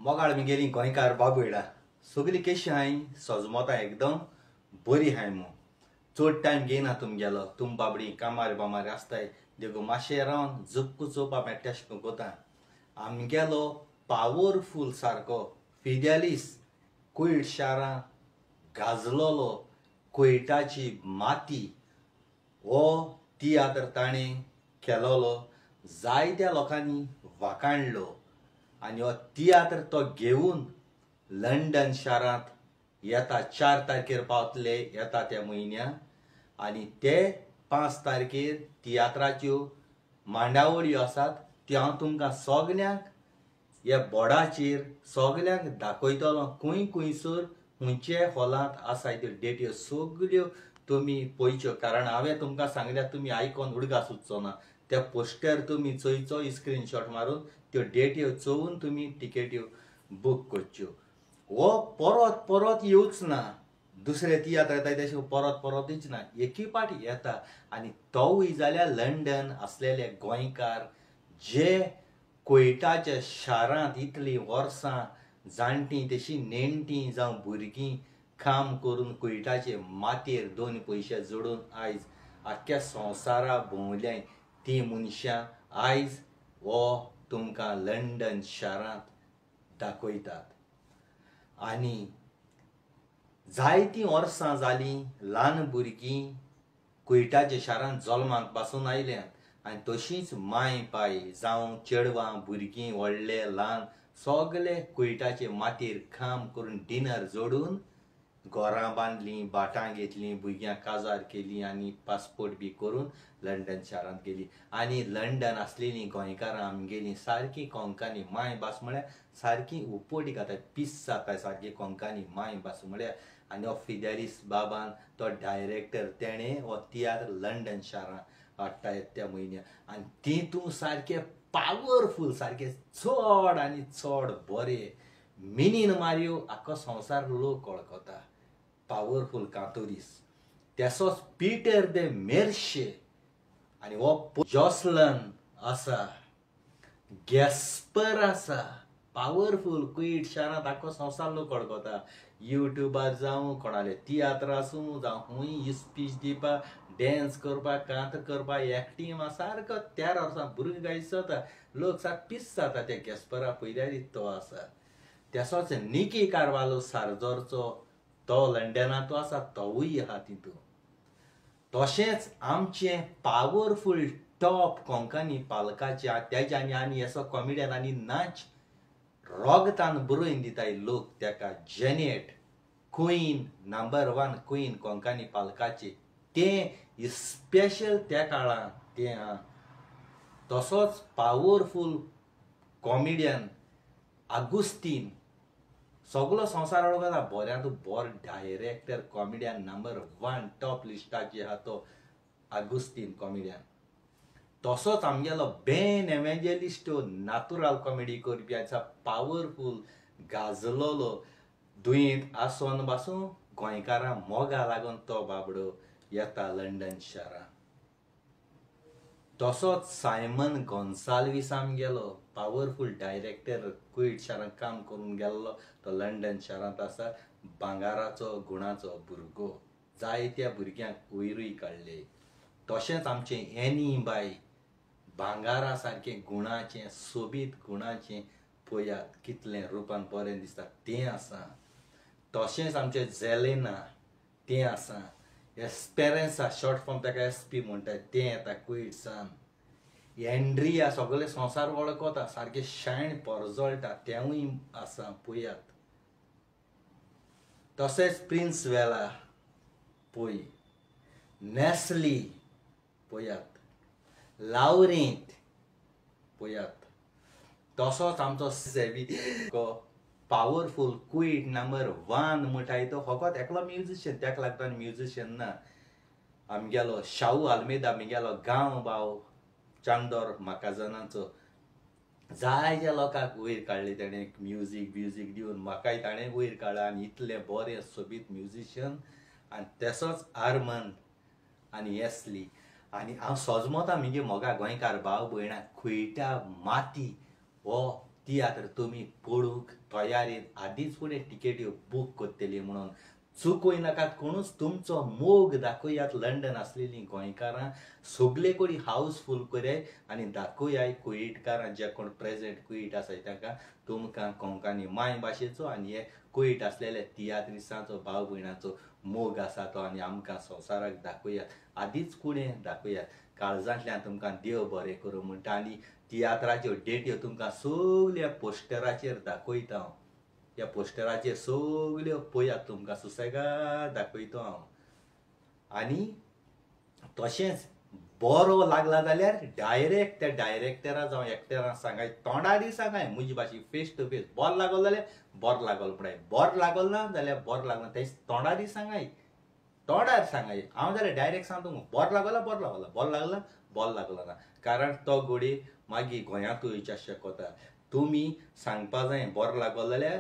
मोगाळ मिगेली गोंयकार बाबयडा सगळी केशी हाय सजमोता एकदम बरी हाय मू चड टायम घेयना तुमगेलो तुम बाबडी कामार बामार आसताय देखून मातशें रावन जुक्कू चोवपा मेळटा तशें कोता. आमगेलो पावरफूल सारको फिदेलीस कुयट शारां गाजलोलो कुयटाची माती हो तियात्र ताणें केलोलो जायत्या लोकांनी वाखाणलो आनी हो तियात्र तो घेवन लंडन शारांत येता 4 तारखेर पावतले येता त्या म्हयन्या आनी ते 5 तारखेर तियात्राच्यो मांडावळ्यो आसात त्यो हांव तुमकां सगल्यांक ह्या बोर्डाचेर सगल्यांक दाखयतलो खंय खंयसर खंयचे हॉलांत आसाय त्यो डेट्यो सगल्यो तुमी पळयच्यो कारण हांवें तुमकां सांगल्यार तुमी आयकोन उडगास उरचो ना. त्या पोस्टर तुमी चोयचो स्क्रीनशॉट मारून त्यो डेट्यो चोवन तुमी टिकेट्यो बूक करच्यो. हो परत परत येवच ना दुसरे तियात्र येता तशें परत परतूच ना एकी पाटी येता आनी तोवूय जाल्यार लंडन आसलेले गोंयकार जे कुयटाच्या शारांत इतलीं वर्सां जाणटीं तशीं नेणटीं जावं भुरगीं काम करून कुयटाचे मातयेर 2 पयशे जोडून आयज आख्ख्या संवसारा भोंवल्याय तीं मनशां आयज हो तुमकां लंडन शारांत दाखयतात. आनी जायतीं वर्सां जालीं ल्हान भुरगीं कुयटाच्या शारांत जल्माक पासून आयल्यांत आनी तशींच माय पाय जावं चेडवां भुरगीं व्हडले ल्हान सगले कुयटाचे मातयेर काम करून डिनर जोडून घरां बांदलीं भाटां घेतलीं भुरग्यांक काजार केली आनी पासपोर्ट बी करून लंडन शारांत गेली. आनी लंडन आसलेलीं गोंयकारां आमगेलीं सारकी कोंकणी माय भास म्हळ्यार सारकी उपटी घाताय पीस जाताय सारकी कोंकणी माय भास म्हळ्यार. आनी हो फिदेलीस बाबान तो डायरेक्टर तेणें हो तियात्र लंडन शारांत हाडटा त्या म्हयन्या आनी तितूंत सारके पावरफूल सारके चड आनी चड बरे मिनीन मारयो आख्खो संवसार लोक वळखता पावरफूल कांतोरीस तेसोच पीटर दे मेर्शे आनी हो जॉसलन आसा गॅस्पर आसा पावरफूल कुयट शारांत आख्खो संवसार लोक वळखता. युट्यूबार जावं कोणाले तियात्र आसूं जावं खंय स्पीच दिवपाक डॅन्स करपाक कांत करपाक एक्टींग सारको 13 वर्सां भुरगीं गायस जाता लोक सारको पीस जाता त्या गॅस्परा पयल्यार तो आसा. तेसोच निकी कारवालो सारजोरचो तो लंडनांत आसा तोवूय आहा तितूंत. तशेंच आमचें पावरफूल टॉप कोंकणी पालकाचे तेज्या आनी आनी असो कॉमेडियन आनी नाच रोगतान बरोवन दिताय लोक तेका Janet queen number 1 queen Konkani पालकाचे तें स्पेशल त्या काळांत तें आहा. तसोच पावरफूल कॉमेडियन आगुस्तीन सगलो संवसार वळखता बऱ्यांत बरो डायरेक्टर कॉमेडियन नंबर 1 टॉप लिस्टाचे आहा तो आगुस्तीन कॉमेडियन. तसोच आमगेलो बेन एवेंजलिस्टो नातुराल कॉमेडी करपी आसा पावरफूल गाजलोलो दुयेंत आसोन बासून गोंयकारां मोगा लागून तो बाबडो येता लंडन शारांत. तसोच सायमन गोन्साल्वीस आमगेलो पावरफूल डायरेक्टर कुयट शारांत काम करून गेल्लो तो लंडन शारांत आसा भांगाराचो गुणाचो भुरगो जायत्या भुरग्यांक वयरूय काडले. तशेंच आमचें एनी बाय भांगारा सारकें गुणाचें सोबीत गुणाचें पळयात कितलें रुपान बरें दिसता तें आसा. तशेंच आमचें झेलेना तें आसा एस्पेरेन्सा शॉर्ट फॉर्म ताका एसपी म्हणटा तें येता कुयटसान. एंड्रिया सगळे संवसार वळखता सारकें शायन परजळटा तेंवूय आसा पळयात. तशेंच प्रिन्स वेला पळय नॅस्ली पळयात लावरेंत पळयात. तसोच आमचो सेवी पावरफूल कुयट नंबर 1 म्हणटाय तो फकत एकलो म्युजिशियन तेका लागता म्युजिशियन ना आमगेलो शाहू आल्मेदा आमगेलो गांव भाव चांदोर म्हाकाजनाचो जायत्या लोकांक वयर काडले तेणें म्युजीक ब्युजीक दिवन म्हाकाय ताणें वयर काडला आनी इतलें बरें सोबीत म्युजिशियन. आनी तेसोच आर्मन आनी एसली आनी हांव सजमता म्हगे मोगा गोंयकार भाव भयणां कुयटा माती हो तियात्र तुमी पळोवंक तयारेन आदींच फुडें टिकेट्यो बूक करतली म्हणून चुकोय नाकात कोणूच. तुमचो मोग दाखयात लंडन आसलेलीं गोंयकारां सगले कडेन हावसफूल कराय आनी दाखयाय कुवेटकारां जे कोण प्रेजेंट कुवेट आसाय तांकां तुमकां कोंकणी माय भाशेचो आनी हे कुवेट आसलेले तियात्रिसांचो भाव भयणाचो मोग आसा तो आनी आमकां संवसाराक दाखयात, आदींच कुणें दाखयात. काळजांतल्यान तुमकां देव बरें करूं म्हणटा. आनी तियात्राच्यो डेट्यो तुमकां सगल्या पोस्टराचेर दाखयता हांव, ह्या पोस्टराचेर सगल्यो पळयात, तुमकां सुसेगाद दाखयता हांव. आनी तशेंच बरो लागला जाल्यार डायरेक्ट त्या डायरेक्टरा जावं एक्टरा सांगाय, तोंडारी सांगाय म्हजी भाशे फेस टू फेस. बरो लागलो जाल्यार बरो लागलो म्हणटाय, बरो लागलो ना जाल्यार बरो लागलो तें तोंडारी सांगाय, तोंडार सांगाय. हांव जाल्यार डायरेक्ट सांगता बरो लागलो बरो लागलो, बरो लागला बरो लागलो ना, कारण तो घोडये मागीर गोंयांतूय वयच्या शकता. तुमी सांगपा जाय बरो लागलो जाल्यार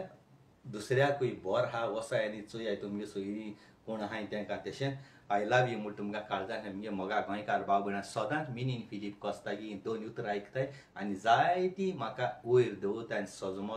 दुसऱ्याकूय बरो आहा वसाय आनी चोयाय तुमगे सोयरी कोण आहाय तेंकां. तशेंच I love you म्हूण तुमकां काळजांतल्यान मुगे मोगा गोंयकार भाव भयणां सदांच मिनीन फिलीप कोस्तागी दोन उतरां आयकताय आनी जायती म्हाका वयर दवरता आनी सजमो.